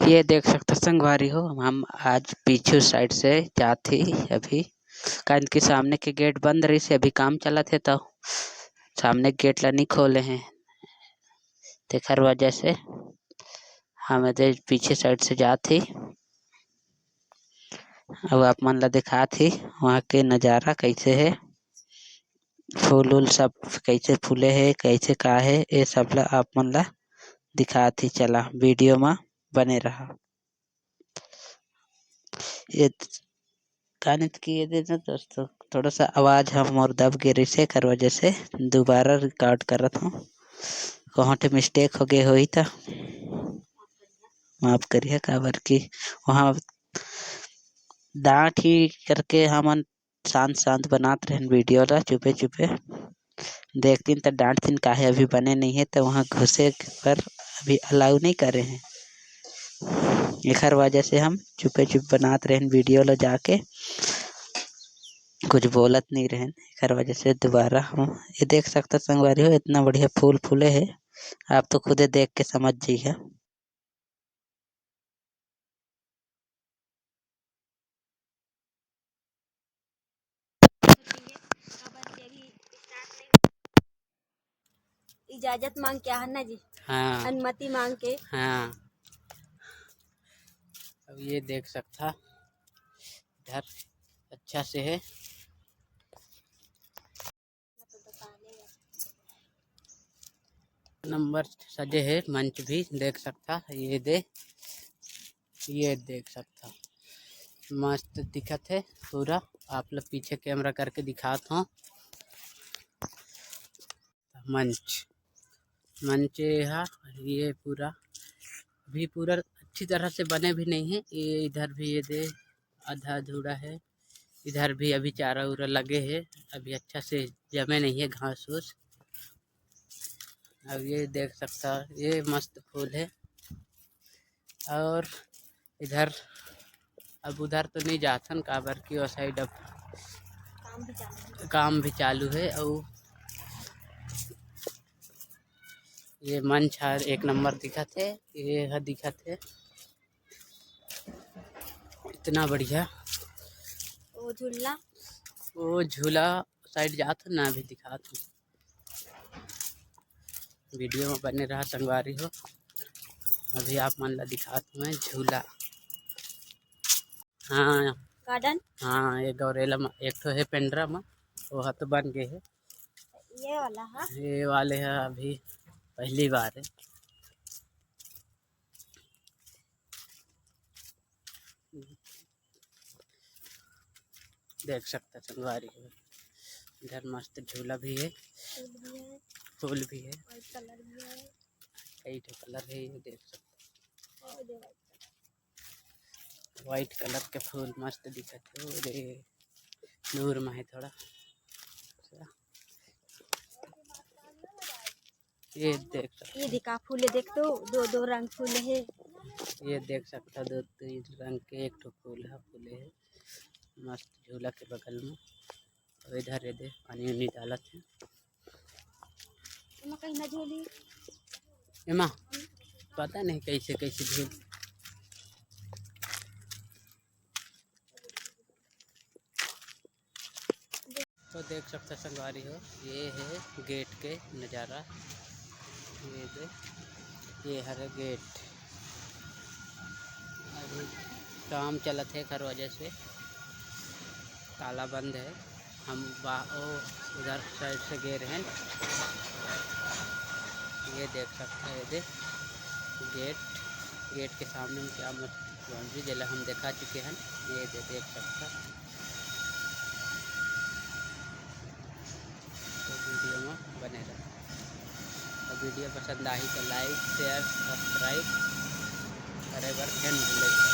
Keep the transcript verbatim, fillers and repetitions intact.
ये देख सकथो संगवारी हो, हम आज पीछू side से जात ही अभी, काहे कि सामने के gate बंद रहिस हे, अभी काम चलत हे, त सामने gate ला नइ खोले हे, तेखर वजह से हम एदे पीछे side से जात ही। अब आप मन ला दिखात ही वहाँ के नजारा कैसे हे, फूल उल सब कैसे फूले हे, कैसे का हे, ये सब ला आप मन ला दिखात ही। चला video मा बने रहा। ये कानित की ये दे ना दोस्तों, थोड़ा सा आवाज ह मोर दब गे रहिसे, एकर वजह से दोबारा record करत हूँ। कहूँ ठे mistake हो गए होही त माफ करिए, काबर कि वहाँ डांट ही करके हमन शांत शांत बनात रहन video ला चुपे चुपे। देखतिन त डांटतिन काहे अभी बने नहीं है, त वहाँ घुसे पर अभी allow नहीं करे हैं। एखर वजह से हम चुपे चुप बनात रहन video ला जाके, कुछ बोलत नहीं रहन। एखर वजह से दोबारा हम ये देख सकता संगवारी हो, इतना बढ़िया फूल फूले है, आप तो खुदे देख के समझ जइहा। इजाजत मांग के आहन ना जी, हाँ। अनुमति मांग के। हाँ, अब ये देख सकता इधर अच्छा से है। नंबर सजे है, मंच भी देख सकता, ये दे, ये देख सकता, मस्त दिखत है पूरा। आप लोग पीछे camera करके दिखात हो मंच, मंच ये हा, ये पूरा भी पूरा अच्छी तरह से बने भी नहीं है। ये इधर भी ये दे आधा अधूरा है, इधर भी अभी चारा उरा लगे है, अभी अच्छा से जमे नहीं है घास उस। अब ये देख सकता, ये मस्त फूल है। और इधर अब उधर तो नहीं जाथन, काबर कि वो side अब काम भी चालू है। काम भी चालू है। और ये मंच हर एक नंबर दिखत है, ये ह दिखत है इतना बढ़िया। वो झूला, वो झूला side जात है ना, अभी दिखात हूँ। Video में बने रहा संगवारी हो, अभी आप मन ला दिखात हूँ मैं झूला। हाँ, garden। हाँ, ये गौरेला में एक ठो है पेंड्रा में, वो ह तो बन गए है। ये वाला है, ये वाले है अभी पहली बार है। देख सकता संगवारी हो, इधर मस्त झूला भी है, फूल भी है, फूल भी है, white colour भी है, कई ठो colour है, ये देख सकता। ये दे white colour। White colour के फूल मस्त दिखत है। अरे, दूर में है थोड़ा। ये देख सकते ये हैं। देखा फूल है, देख तो दो दो रंग फूल है। ये देख सकता दो तीन रंग के एक ठो फूल है, फूले है मस्त झूला के बगल में। और इधर ये दे पानी उनी डालत है। एमा कहीं ना झूली। एमा पता नहीं कैसे कैसे झूल। तो देख सकता संगवारी हो, ये है gate के नज़ारा। ये दे, ये हरे gate। अभी काम चलत है, एकर वजह से ताला बंद है। हम बा-, ओ, उधर side से गे रहेन। ये देख सकता है, ये दे gate, gate के सामने में क्या मस्त boundary, जेला हम देखा चुके हैं। ये दे, देख सकता। तो video में बने रहो। तो video पसंद आही तो like, share, subscribe करे बर झन भूले।